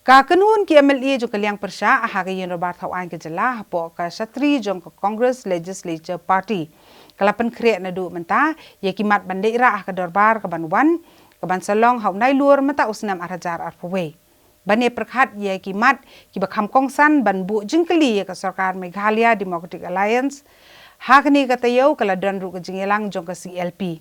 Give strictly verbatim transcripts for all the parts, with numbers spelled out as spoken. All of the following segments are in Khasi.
Ka kynhun ki M L A jong ka liang pyrshah ha ka ïing dorbar thaw aiñ ka jylla hapoh ka shatri jong ka Congress Legislature Party ka la pynkhreh naduh mynta ïa ki mat ban dei rah ha ka dorbar ka ban wan ka ban sa long ha u Nailur mynta u snem ar hajar arphew wei. Ban ïa pyrkhat ïa ki mat kiba kham kongsan ban buh jingkylli ïa ka sorkar Meghalaya Democratic Alliance, ha kane ka taïew ka la don ruh ka jingïalang jong ka C L P.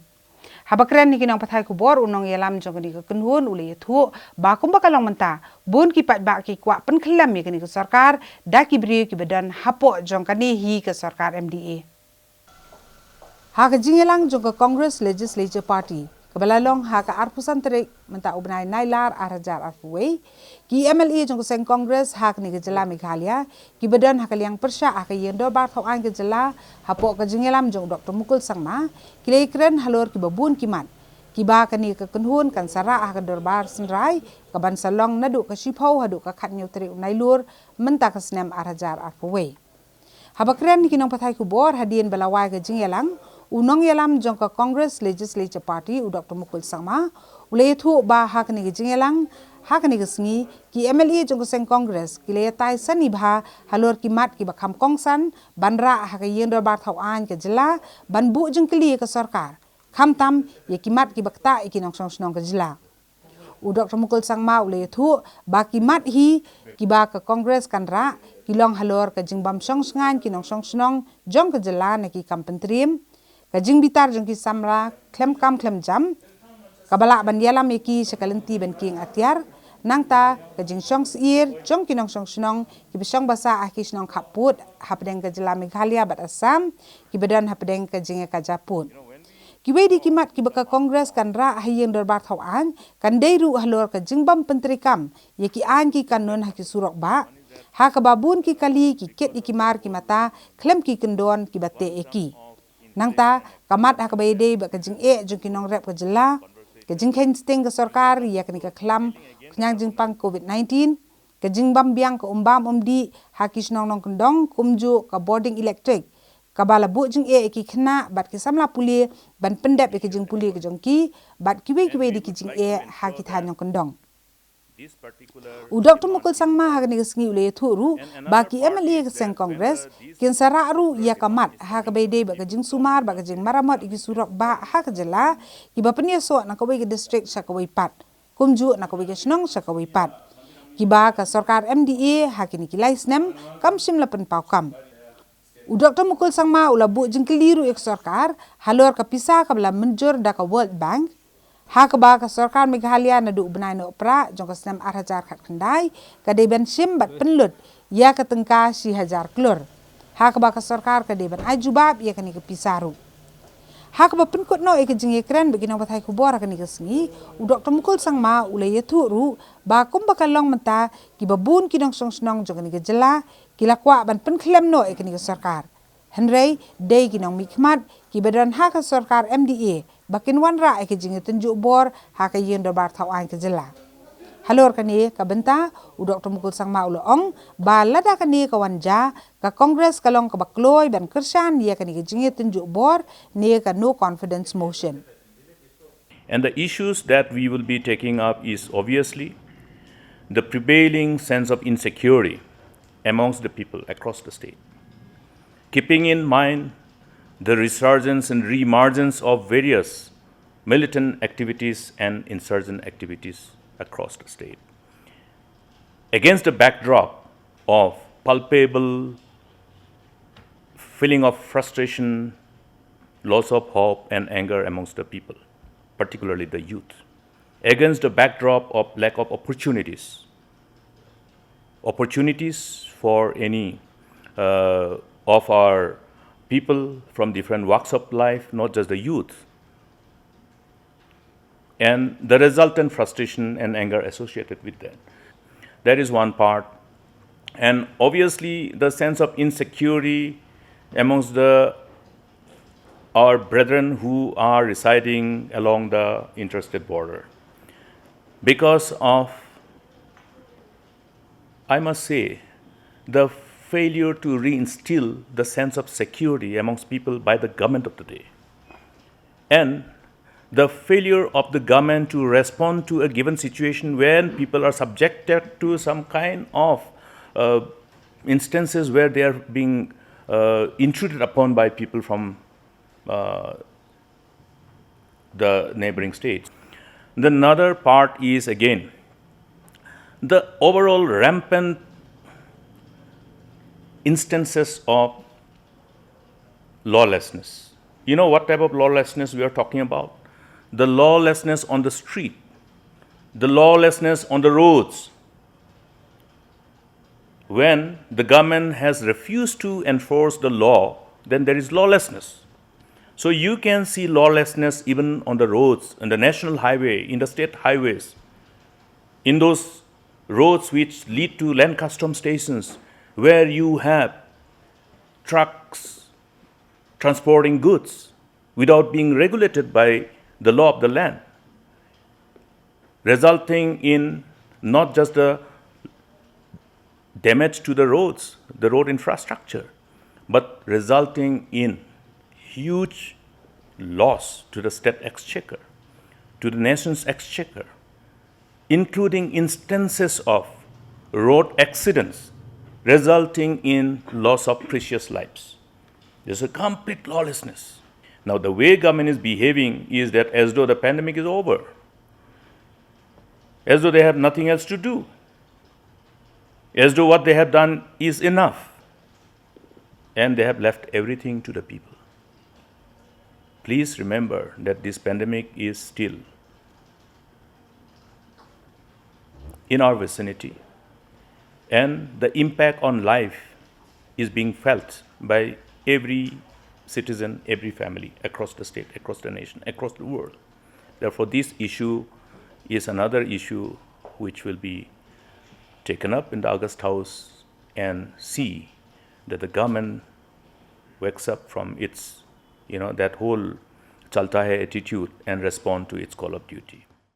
Haba kren ïa ki nongpathai khubor, u nongïalam jong kane ka kynhun u la ïathuh ba kumba ka long mynta, bun ki paidbah ki kwah pynkhlem ïa kane ka sorkar da ki briew kiba don hapoh jong kane hi ka sorkar M D A. Ha ka jingïalang jong ka Congress Legislature Party kaba la long ha ka arphew san tarik mynta u bnai Nailar ar hajar arphew wei, ki M L A jong ka seng Congress ha kane ka jylla Meghalaya kiba don ha ka liang pyrshah ha ka ïing dorbar thaw aiñ ka jylla hapoh ka jingïalam jong u Doktor Mukul Sangma ki la ïakren halor kiba bun ki mat kiba kane ka kynhun kan sa rah ha ka dorbar synrai ka ban sa long naduh ka shiphew haduh ka khathynñiew tarik u Nailur mynta ka snem ar hajar arphew wei. Haba kren ïa ki nongpathai khubor hadien ba la wai ka jingïalang, u nongïalam jong ka Congress Legislature Party u Doktor Mukul Sangma u la ïathuh ba ha kane ka jingïalang, ha kane ka sngi ki M L A jong ka seng Congress ki la ïatai sani bha halor ki mat kiba kham kongsan ban rah ha ka ïing dorbar thaw aiñ ka jylla ban buh jingkylli ïa ka sorkar, khamtam ïa ki mat kiba ktah ïa ki nongshong shnong ka jylla. U Doktor Mukul Sangma u la ïathuh ba ki mat hi kiba ka Congress kan rah ki long halor ka jingbym shong shngaiñ ki nongshong shnong jong ka jylla na ki kam pyntriem, ka jingbitar jong ki samla khlem kam khlem jam, kaba lah ban ïalam ïa ki sha ka lynti ban kieng atiar, nangta ka jingshong syier jong ki nongshong shnong kiba shong basa ha ki shnong khappud hapdeng ka jylla Meghalaya bad Assam kiba don hapdeng ka jingïakajia pud. Kiwei de ki mat kiba ka Congress kan rah ha ïing dorbar thaw aiñ kan dei ruh halor ka jingbym pyntreikam ïa ki aiñ ki kanun ha ki surok bah, ha kaba bun ki kali ki kit ïa ki mar ki mata khlem ki kyndon kiba teh ïa ki. Nangta ka mat ha kaba ïadei bad ka jingeh jong ki nongrep ka jylla, ka jingkheiñ sting ka sorkar ïa kane ka khlam khñiang jingpang covid nineteen, ka jingbym biang ka um bam um dih ha ki shnong nongkyndong kumjuh ka bording elektrik kaba la buh jingeh ïa ki khynnah bad ki samla pule ban pyndep ïa ki jingpule ka jong ki bad kiwei kiwei de ki jingeh ha ki thaiñ nongkyndong. U Doktor Mukul Sangma ha kane ka sngi u la ïathuh ruh ba ki M L A ka seng Congress kin sa rah ruh ïa ka mat ha kaba ïadei bad ka jingsumar bad ka jingmaramot ïa ki surok bah ha ka jylla kiba pynïasoh na kawei ka district sha kawei pat, kumjuh na kawei ka shnong sha kawei pat, kiba ka sorkar M D A ha kine ki lai snem kam shym la pynpaw kam. U Doktor Mukul Sangma u la buh jingkylli ruh ïa ka sorkar halor ka pisa kaba la mynjur da ka World Bank, ha kaba ka sorkar Meghalaya naduh u bnai Nohprah jong ka snem ar hajar khatkhyndai ka dei ban shim bad pynlut ïa ka tyngka shi hajar klur, ha kaba ka sorkar ka dei ban ai jubab ïa kane ka pisa ruh. Ha kaba pynkut noh ïa ka jingïakren bad ki nongpathai khubor ha kane ka sngi, u Doktor Mukul Sangma u la ïathuh ruh ba kumba ka long mynta kiba bun ki nongshong shnong jong kane ka jylla ki la kwah ban pynkhlem noh ïa kane ka sorkar. Hynrei dei ki nongmihkhmat kiba don ha ka sorkar M D A ba kin wanrah ïa ka jingïatynjuh bor ha ka ïing dorbar thaw aiñ ka jylla. Halor kane ka bynta u Doktor Mukul Sangma u la ong ba lada kane ka wan jia, ka Congress ka long kaba kloi ban kyrshan ïa kane ka jingïatynjuh bor ne ka no confidence motion. And the issues that we will be taking up is obviously the prevailing sense of insecurity amongst the people across the state. Keeping in mind the resurgence and reemergence of various militant activities and insurgent activities across the state. Against the backdrop of palpable feeling of frustration, loss of hope, and anger amongst the people, particularly the youth. Against the backdrop of lack of opportunities, opportunities for any uh, of our people from different walks of life, not just the youth, and the resultant frustration and anger associated with that. That is one part. And obviously, the sense of insecurity amongst the our brethren who are residing along the interstate border. Because of, I must say, the failure to reinstill the sense of security amongst people by the government of the day. And The failure of the government to respond to a given situation when people are subjected to some kind of uh, instances where they are being uh, intruded upon by people from uh, the neighboring states. The another part is again the overall rampant instances of lawlessness. You know what type of lawlessness we are talking about? The lawlessness on the street, the lawlessness on the roads. When the government has refused to enforce the law, then there is lawlessness. So you can see lawlessness even on the roads, in the national highway, in the state highways, in those roads which lead to land custom stations, where you have trucks transporting goods without being regulated by the law of the land, resulting in not just the damage to the roads, the road infrastructure, but resulting in huge loss to the state exchequer, to the nation's exchequer, including instances of road accidents resulting in loss of precious lives. There's a complete lawlessness. Now, the way government is behaving is that as though the pandemic is over, as though they have nothing else to do, as though what they have done is enough, and they have left everything to the people. Please remember that this pandemic is still in our vicinity, and the impact on life is being felt by every citizen, every family across the state, across the nation, across the world. Therefore, this issue is another issue which will be taken up in the August House and see that the government wakes up from its, you know, that whole chalta hai attitude and respond to its call of duty.